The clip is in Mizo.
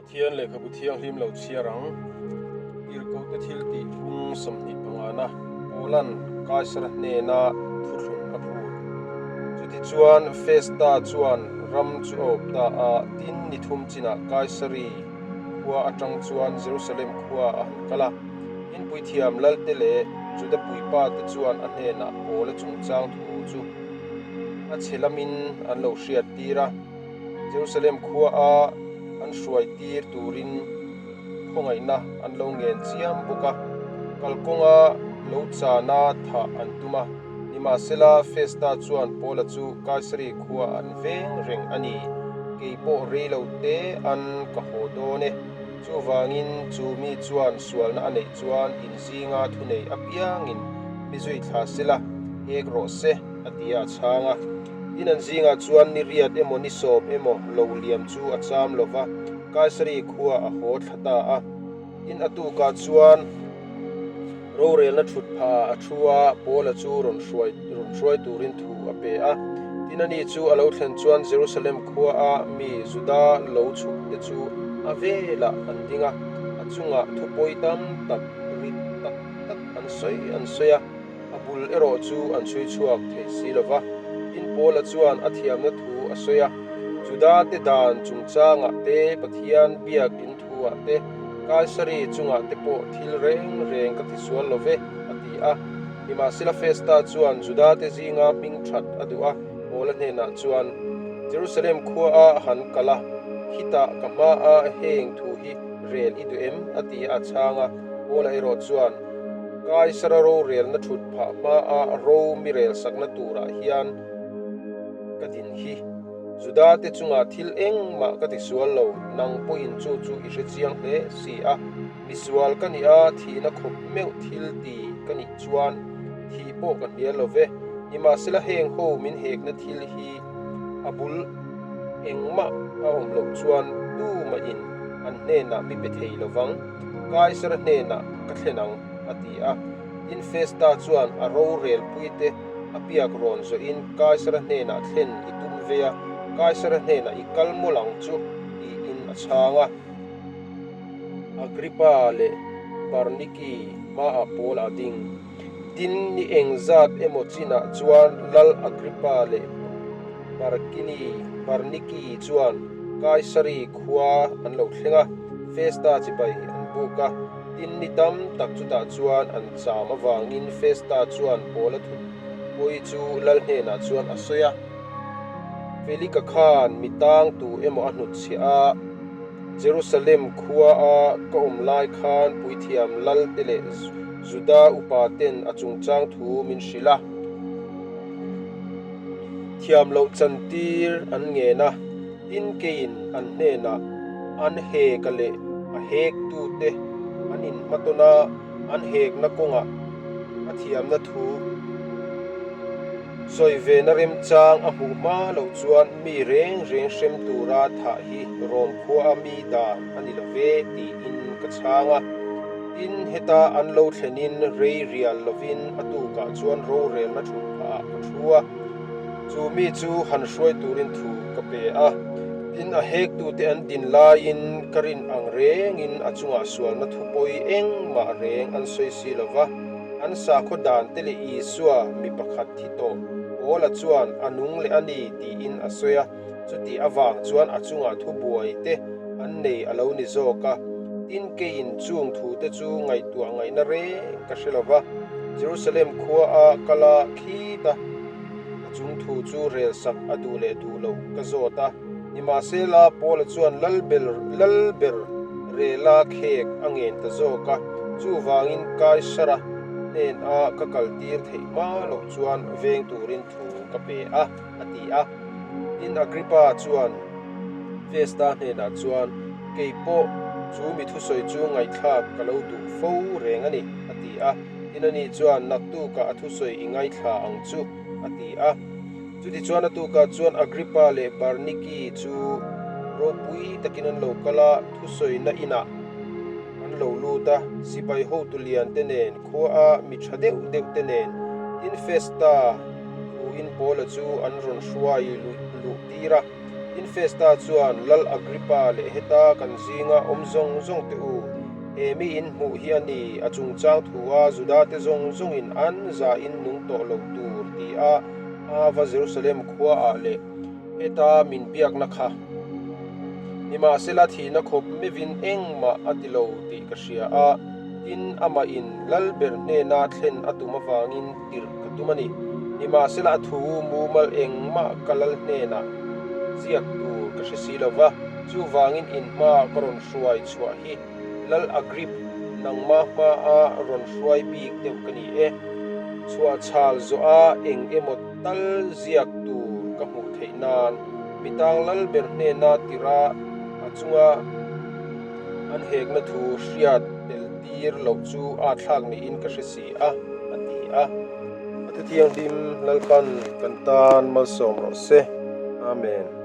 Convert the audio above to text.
Pathian lehkhabu thianghlim lo chhiar ang. Tirhkohte thil tih phung 20 pangana Paula'n Kaisara hnena thuthlun a phut. Chutichuan Festa chuan ram chu a awp ta a, tin ni thum chinah Kaisari khua atang chuan Jerusalem khua a han kal a. Inpui thiam Lalte leh Juda puipa te chuan a hnenah Paula chungchang thu chu a chhe lamin an lo hriat tir a. Jerusalem khua a an hruai tir turin khawngaihna an lo ngen chiam bawk a, kalkawnga lo chana thah an tum a. Nimahsela, Festa chuan Paula chu Kaisari khua an veng reng a ni, kei pawh rei lo te an ka haw dawn e. Chuvangin chu mi chuan sualna a neih chuan inzinga thunei apiangin mi zui thla sela, ek rawh se, a ti a, a chhang a. Tin an zingah chuan ni riat emaw ni sawm emaw lo liam chu a cham lo va, Kaisari khua a haw thla ta a. Tin a tukah chuan rorelna thut phah a thu a, Paula chu rawn hruai rawn hruai turin thu a pe a. Tin ani chu a lo thlen chuan Jerusalem khua a mi Juda lo chhuk te chu a velah an ding a, a chungah thupawi tam tak rit tak tak an sawi an sawi a. A bul erawh chu an chhui chhuak thei si lo va. Tin Paula chuan a thiamna thu a sawi a, Judate dan chungchangah te, Pathian biak in thuah te, Kaisari chungah te pawh thil reng reng ka tisual lo ve, a ti a. Nimahsela Festa chuan Judate zinga hming that a duh a, Paula hnenah chuan, Jerusalem khuaa han kal a, khitah ka hmaa heng thu hi rel i duh em? a ti a, a chhang a. Paula erawh chuan, Kaisara rorelna thut phah hmaa ro mi relsakna turah hian ka din hi. Judate chungah thil engmah ka tisual lo, nang pawhin chu chu i hre chiang hle si a. Misual ka nih a, thihna khawp meuh thil ti ka nih chuan thih pawh ka hnial lo ve. Nimahsela heng ho min hekna thil hi a bul engmah a awm loh chuan tumahin an hnenah mi pe thei lo vang. Kaisara hnenah ka thlen ang, a ti a. Tin, Festa chuan a rorelpuite a piak rawn zawhin Kaisara hnenah thlen i tum ve a, Kaisara hnenah i kal mawlh ang chu, tiin a chhang a. Agrippa leh Berniki hmaah Paul a ding. Tin, ni engzat emaw chinah chuan Lal Agrippa leh Barkini, Barniki chuan Kaisari khua an lo thleng a, Festa chibai an buk a. Tin, ni tam tak chutah chuan an cham avangin Festa chuan Paula thut pawi chu lal hnenah chuan a sawi a. Felika khan mi tang tu emaw a hnutchhiah a, Jerusalem khua a ka awm lai khan puithiam lalte leh Juda upa ten a chungchang thu min hrilh a. Thiam loh chantir an ngen a, tin keiin an hnenah an heka leh a hektute an inhmatawn a, an hekna kawngah a thiamna thu sawi vena remchang a hmuh hma loh chuan mi reng reng hrem tura thah hi Rom khua a mi dan a ni lo ve tiin ka chhang a. Tin, heta an lo thlenin rei rial lovin a tukah chuan rorelna thut phahah ka thu a, chu mi chu han hruai turin thu ka pe a. Tin, a hektute an din laiin ka rin ang rengin a chungah sualna thupawi engmah reng an sawi si lo va, an sakhaw dante leh Isua mi pakhat thi tawh Paula chuan a nung leh a ni tiin a sawi a. Chutih avang chuan a chungah thubuai te an nei a lo ni zawk a, tin keiin chung thute chu ngaihtuah ngaihna reng ka hre lo va, Jerusalem khua a kal a khit a, a chung thu chu rel sak a duh leh duh loh ka zawt a. Nimahsela Paula chuan Lalber Lalber rela khek a ngen ta zawk a, chuvangin Kaisara hnen a ka kaltir theih hma loh chuan veng turin thu ka pe a, a ti a. Tin, Agrippa chuan Festa hnenah chuan, Kei pawh chu mi thusawi chu ngaihthlak ka lo duh fo reng a ni, a ti a. Tin, ani chuan, Naktukah a thusawi i ngaithla ang chu, a ti a. Chutichuan a tukah chuan Agrippa leh Berniki chu ropui takin an lo kal a, thusawina inah an lo lut a, sipai hotu lian te nen, khuaa mi tha deuh deuh te nen, tin Festa thuin Paula chu an rawn hruai luh tir a. Tin Festa chuan, Lal Agrippa leh heta kan zinga awm zawng zawng te u, he mi in hmuh hi a ni, a chungchang thua Judate zawng zawngin an zain nung tawh lo tur ti a Ava Jerusalem khuaah leh heta min biakna kha. Nimahsela thihna khawp mevin engmah a ti lo tih ka hria a, tin amah in Lalber hnena thlen a tum avangin tirh ka tum a ni. Nimahsela a thu mumal engmah ka lal hnenah ziak tur ka hre si lo va, chuvangin in hmaah ka rawn hruai chhuah hi Lal Agrip nangmah hmaa rawn hruai bik deuh ka ni e. Chhuahchhal zawha eng emaw tal ziak tur ka hmuh theih nan mitang Lalber hnena tira a chunga an hekna thu hriat tel tir loh chu a thlak niin ka hre si a, a ti a. A thuthianghlim Lalpan kan tan malsawm rawh se. Amen.